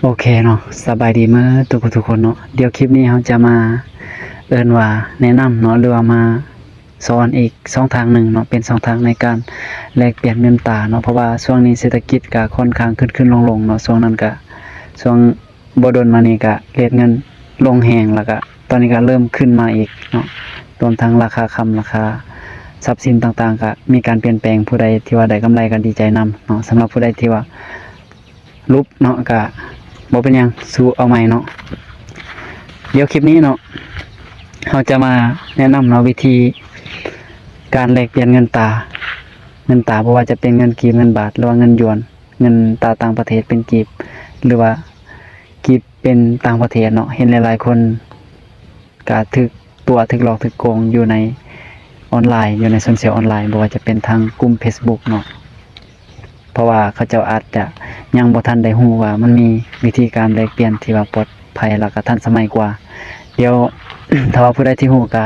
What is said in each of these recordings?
ໂອເຄເນາະ ສະບາຍດີເໝິດທຸກຄົນເນາະ. ດຽວຄລິບນີ້ເຮົາຈະມາເອີ້ນວ່າແນະນຳເນາະ ຫຼືວ່າມາສອນອີກຊ່ອງທາງໜຶ່ງເນາະ ເປັນຊ່ອງທາງໃນການແລກປ່ຽນເງິນຕາເນາະ ເພາະວ່າຊ່ວງນີ້ເສດຖະກິດກະຄ່ອນຂ້າງຂຶ້ນໆລົງໆເນາະ. ຊ່ວງນັ້ນກະ ຊ່ວງບໍ່ດົນມານີ້ກະເຣດເງິນລົງແຮງ ແລ້ວກະຕອນນີ້ກະເລີ່ມຂຶ້ນມາອີກເນາະ ລວມທັງລາຄາຄຳ ລາຄາຊັບສິນຕ່າງໆກະມີການປ່ຽນແປງ. ຜູ້ໃດທີ່ວ່າໄດ້ກຳໄລກະດີໃຈນຳເນາະ ສຳລັບຜູ້ໃດທີ່ວ່າ ຫຼຸບເນາະ ກະບໍ່ເປັນຫຍັງ ສູ້ເອົາໃໝ່ເນາະ. ດຽວຄລິບນີ້ເນາະ ເຮົາຈະມາແນະນຳເນາະ ວິທີການແລກປ່ຽນເງິນຕາ ເງິນຕາ ບໍ່ວ່າຈະເປັນເງິນກີບ ເງິນບາດ ຫຼືວ່າເງິນຢວນ ເງິນຕາຕ່າງປະເທດເປັນກີບ ຫຼືວ່າກີບເປັນຕ່າງປະເທດເນາະ. ເຫັນຫຼາຍໆຄົນ ກະຖືກຕົວະ ຖືກຫຼອກ ຖືກໂກງຢູ່ໃນອອນລາຍ ຢູ່ໃນໂຊຊຽວອອນລາຍ ບໍ່ວ່າຈະເປັນທາງກຸ່ມເຟສບຸກເນາະ ເພາະວ່າເຂົາເຈົ້າອາດຈະຍັງບໍ່ທັນໄດ້ຮູ້ວ່າມັນມີວິທີການແລກປ່ຽນທີ່ວ່າປອດໄພ ແລ້ວກະທັນສະໄໝກວ່າ. ດຽວ ຖ້າວ່າຜູ້ໃດທີ່ຮູ້ກະ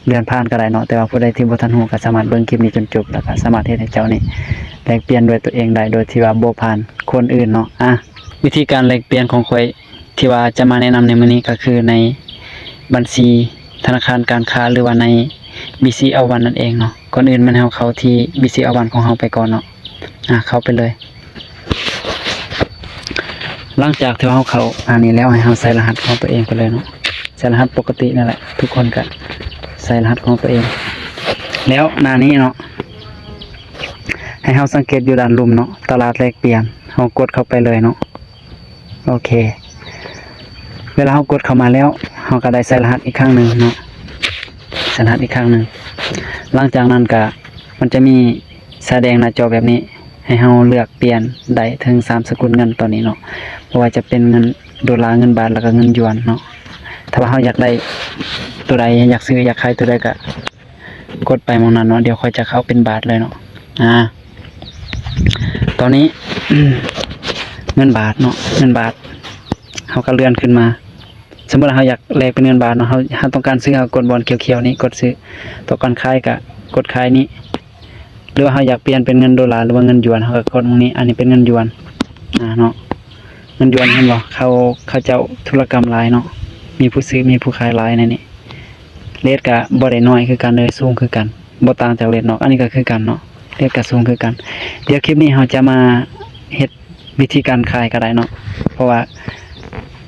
ເລື່ອນຜ່ານກະໄດ້ເນາະ ແຕ່ວ່າຜູ້ໃດທີ່ບໍ່ທັນຮູ້ກະສາມາດເບິ່ງຄລິບນີ້ຈົນຈົບ ແລ້ວກະສາມາດເຮັດໃຫ້ເຈົ້ານີ້ແລກປ່ຽນດ້ວຍຕົວເອງໄດ້ ໂດຍທີ່ວ່າບໍ່ຜ່ານຄົນອື່ນເນາະ. ອາ ວິທີການແລກປ່ຽນຂອງຂ້ອຍ ທີ່ວ່າຈະມາແນະນຳໃນມື້ນີ້ກະຄືໃນບັນຊີທະນາຄານການຄ້າ ຫຼືວ່າໃນ BC Alwan ນັ້ນເອງເນາະ. ກ່ອນອື່ນແມ່ນເຮົາເຂົ້າທີ່ BC Alwan ຂອງເຮົາໄປກ່ອນເນາະ. ອາ ເຂົ້າໄປເລີຍ. ຫຼັງຈາກທີ່ເຮົາເຂົ້າອັນນີ້ແລ້ວ ໃຫ້ເຮົາໃສ່ລະຫັດຂອງຕົວເອງໄປເລີຍເນາະ. ໃສ່ລະຫັດປົກກະຕິນີ້ແຫຼະ ທຸກຄົນກະໃສ່ລະຫັດຂອງຕົວເອງ. ແລ້ວໜ້ານີ້ເນາະ ໃຫ້ເຮົາສັງເກດຢູ່ດ້ານລຸ່ມເນາະ ຕະຫຼາດແລກປ່ຽນ ເຮົາກົດເຂົ້າໄປເລີຍເນາະ. ໂອເຄ ເວລາເຮົາກົດເຂົ້າມາແລ້ວ ເຮົາກະໄດ້ໃສ່ລະຫັດອີກຄັ້ງໜຶ່ງເນາະ ໃສ່ລະຫັດອີກຄັ້ງໜຶ່ງ. ຫຼັງຈາກນັ້ນກະ ມັນຈະມີສະແດງໜ້າຈໍແບບນີ້ ໃຫ້ເຮົາເລືອກປ່ຽນໄດ້ເຖິງສາມສະກຸນເງິນຕອນນີ້ເນາະ ບໍ່ວ່າຈະເປັນເງິນໂດລາ ເງິນບາດ ແລ້ວກະເງິນຢວນເນາະ. ຖ້າວ່າເຮົາຢາກໄດ້ໂຕໃດ ຢາກຊື້ ຢາກຂາຍໂຕໃດກະ ກົດໄປໝ່ອງນັ້ນເນາະ. ດຽວຂ້ອຍຈະເຂົ້າເປັນບາດເລີຍເນາະ. ອາ ຕອນນີ້ ເງິນບາດເນາະ ເງິນບາດ ເຮົາກະເລື່ອນຂຶ້ນມາ. ສົມມຸດວ່າເຮົາຢາກແລກເປັນເງິນບາດເນາະ ເຮົາ ເຮົາຕ້ອງການຊື້ ເຮົາກົດບ່ອນຂຽວໆນີ້ ກົດຊື້. ຕ້ອງການຂາຍກະກົດຂາຍນີ້ ຫຼືວ່າເຮົາຢາກປ່ຽນເປັນເງິນໂດລາ ຫຼືວ່າເງິນຢວນ ເຮົາກະກົດໝ່ອງນີ້. ອັນນີ້ເປັນເງິນຢວນ ອາ ເນາະ. ເງິນຢວນເຫັນບໍ່ ເຂົາ ເຂົາເຈົ້າທຸລະກຳຫຼາຍເນາະ ມີຜູ້ຊື້ ມີຜູ້ຂາຍຫຼາຍໃນນີ້. ເຣດກະບໍ່ໄດ້ໜ້ອຍຄືກັນເລີຍ ສູງຄືກັນ ບໍ່ຕ່າງຈາກເຣດນອກ. ອັນນີ້ກະຄືກັນເນາະ ເຣດກະສູງຄືກັນ. ດຽວຄລິບນີ້ເຮົາຈະມາເຮັດວິທີການຂາຍກະໄດ້ເນາະ ເພາະວ່າ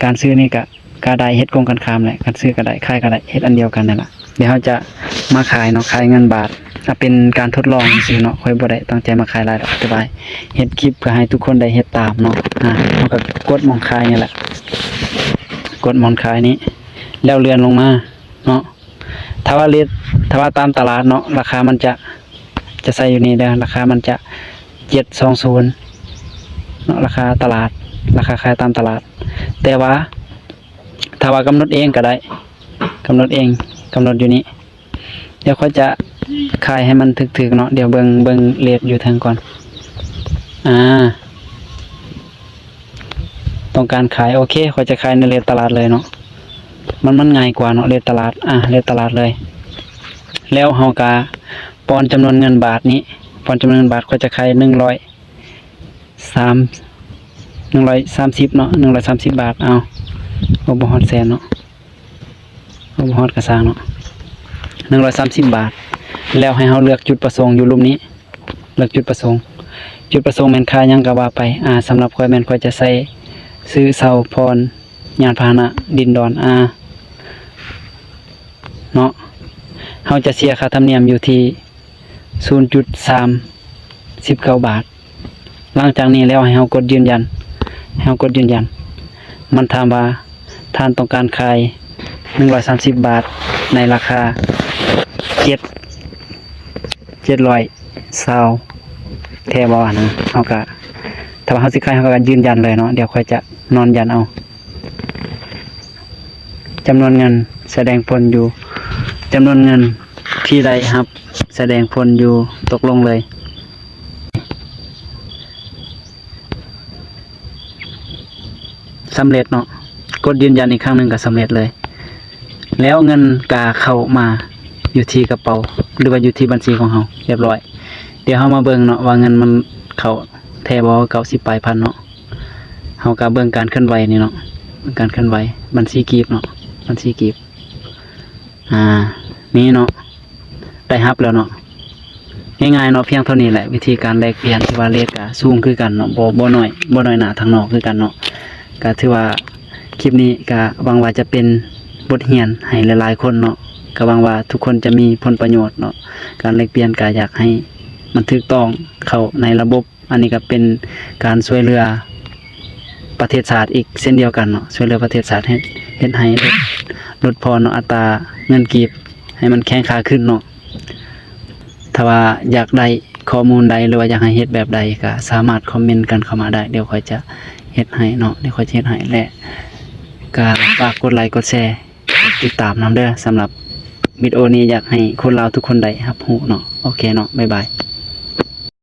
ການຊື້ນີ້ກະ ກະໄດ້ເຮັດກົງກັນຂ້າມແຫຼະ ການຊື້ກະໄດ້ ຂາຍກະໄດ້ ເຮັດອັນດຽວກັນນັ້ນລະ. ດຽວເຮົາຈະມາຂາຍເນາະ ຂາຍເງິນບາດ ອາ ເປັນການທົດລອງຊື່ໆເນາະ ຂ້ອຍບໍ່ໄດ້ຕັ້ງໃຈມາຂາຍຫຼາຍດອກ ແຕ່ວ່າເຮັດຄລິບເພື່ອໃຫ້ທຸກຄົນໄດ້ເຮັດຕາມເນາະ. ອາ ເຮົາກະກົດໝ່ອງຂາຍນີ້ແຫຼະ ກົດໝ່ອງຂາຍນີ້ ແລ້ວເລື່ອນລົງມາເນາະ. ຖ້າວ່າເຣດ ຖ້າວ່າຕາມຕະຫຼາດເນາະ ລາຄາມັນຈະ ຈະໃສ່ຢູ່ນີ້ເດີ ລາຄາມັນຈະ ເຈັດສອງສູນ ເນາະ ລາຄາຕະຫຼາດ ລາຄາຂາຍຕາມຕະຫຼາດ. ແຕ່ວ່າ ຖ້າວ່າກຳນົດເອງກະໄດ້ ກຳນົດເອງ ກຳນົດຢູ່ນີ້. ດຽວຂ້ອຍຈະຂາຍໃຫ້ມັນຖືກໆເນາະ. ດຽວເບິ່ງ ເບິ່ງເຣດຢູ່ເທິງກ່ອນ. ອາ ຕ້ອງການຂາຍ ໂອເຄ ຂ້ອຍຈະຂາຍໃນເຣດຕະຫຼາດເລີຍເນາະ ມັນ ມັນງ່າຍກວ່າເນາະ ເຣດຕະຫຼາດ. ອາ ເຣດຕະຫຼາດເລີຍ ແລ້ວເຮົາກະປ້ອນຈຳນວນເງິນບາດນີ້ ປ້ອນຈຳນວນເງິນບາດ ຂ້ອຍຈະຂາຍໜຶ່ງຮ້ອຍສາມ ໜຶ່ງຮ້ອຍສາມສິບເນາະ ໜຶ່ງຮ້ອຍສາມສິບບາດ. ເອົາ ໂອ ບໍ່ຮອດແສນເນາະ ເອົາ ບໍ່ຮອດກະຊ່າງເນາະ ໜຶ່ງຮ້ອຍສາມສິບບາດ. ແລ້ວໃຫ້ເຮົາເລືອກຈຸດປະສົງຢູ່ລຸ່ມນີ້ ເລືອກຈຸດປະສົງ ຈຸດປະສົງແມ່ນຂາຍຫຍັງກະວ່າໄປ. ອາ ສຳລັບຂ້ອຍແມ່ນຂ້ອຍຈະໃສ່ຊື້ເຊົ່າຜ່ອນຍານພາຫະນະດິນດອນ ອາ ເນາະ. ເຮົາຈະເສຍຄ່າທຳນຽມຢູ່ທີ່ສູນຈຸດສາມສິບເກົ້າບາດ. ຫຼັງຈາກນີ້ແລ້ວໃຫ້ເຮົາກົດຢືນຢັນ ໃຫ້ເຮົາກົດຢືນຢັນ. ມັນຖາມວ່າທ່ານຕ້ອງການຂາຍໜຶ່ງຮ້ອຍສາມສິບບາດໃນລາຄາເຈັດ ເຈັດຮ້ອຍຊາວແທ້ບໍ່ຫັ້ນນະ. ເຮົາກະ ຖ້າວ່າເຮົາຊິຂາຍ ເຮົາກະຢືນຢັນເລີຍເນາະ. ດຽວຂ້ອຍຈະນອນຢັນເອົາ. ຈຳນວນເງິນສະແດງຜົນຢູ່ ຈຳນວນເງິນທີ່ໄດ້ຮັບສະແດງຜົນຢູ່ ຕົກລົງເລີຍ. ສຳເລັດເນາະ ກົດຢືນຢັນອີກຄັ້ງໜຶ່ງກະສຳເລັດເລີຍ. ແລ້ວເງິນກະເຂົ້າມາຢູ່ທີ່ກະເປົາ ຫຼືວ່າຢູ່ທີ່ບັນຊີຂອງເຮົາຮຽບຮ້ອຍ. ດຽວເຮົາມາເບິ່ງເນາະວ່າເງິນມັນເຂົ້າແທ້ບໍ່ ເກົ້າສິບປາຍພັນເນາະ. ເຮົາກໍເບິ່ງການເຄື່ອນໄຫວນີ້ເນາະ ເບິ່ງການເຄື່ອນໄຫວ ບັນຊີກີບເນາະ ບັນຊີກີບ ອ່າ ນີ້ເນາະ ໄດ້ຮັບແລ້ວເນາະ. ງ່າຍໆເນາະ ພຽງເທົ່ານີ້ແຫຼະ ວິທີການແລກປ່ຽນ ຖືວ່າເຣດກໍສູງຄືກັນເນາະ ບໍ່ ບໍ່ນ້ອຍ ບໍ່ນ້ອຍໜ້າທາງນອກຄືກັນເນາະ. ກໍຖືວ່າຄລິບນີ້ກໍຫວັງວ່າຈະເປັນບົດຮຽນໃຫ້ຫຼາຍໆຄົນເນາະ ກໍຫວັງວ່າທຸກຄົນຈະມີຜົນປະໂຫຍດເນາະ. ການແລກປ່ຽນກໍຢາກໃຫ້ມັນຖືກຕ້ອງເຂົ້າໃນລະບົບ ອັນນີ້ກໍເປັນການຊ່ວຍເຫຼືອປະເທດຊາດອີກເຊັ່ນດຽວກັນເນາະ ຊ່ວຍເຫຼືອປະເທດຊາດ ເຮັດ ເຮັດໃຫ້ລົດ ລົດຜ່ອນເນາະ ອັດຕາເງິນກີບໃຫ້ມັນແຂງຄ່າຂຶ້ນເນາະ. ຖ້າວ່າຢາກໄດ້ຂໍ້ມູນໃດ ຫຼືວ່າຢາກໃຫ້ເຮັດແບບໃດ ກໍສາມາດຄອມເມັນກັນເຂົ້າມາໄດ້ ດຽວຂ້ອຍຈະເຮັດໃຫ້ເນາະ ດຽວຂ້ອຍຈະເຮັດໃຫ້ ແລະ ກໍຝາກກົດໄລ ກົດແຊ ກົດຕິດຕາມນຳເດີ. ສຳລັບວິດີໂອນີ້ ຢາກໃຫ້ຄົນລາວທຸກຄົນໄດ້ຮັບຮູ້ເນາະ. ໂອເຄເນາະ ບາຍບາຍ.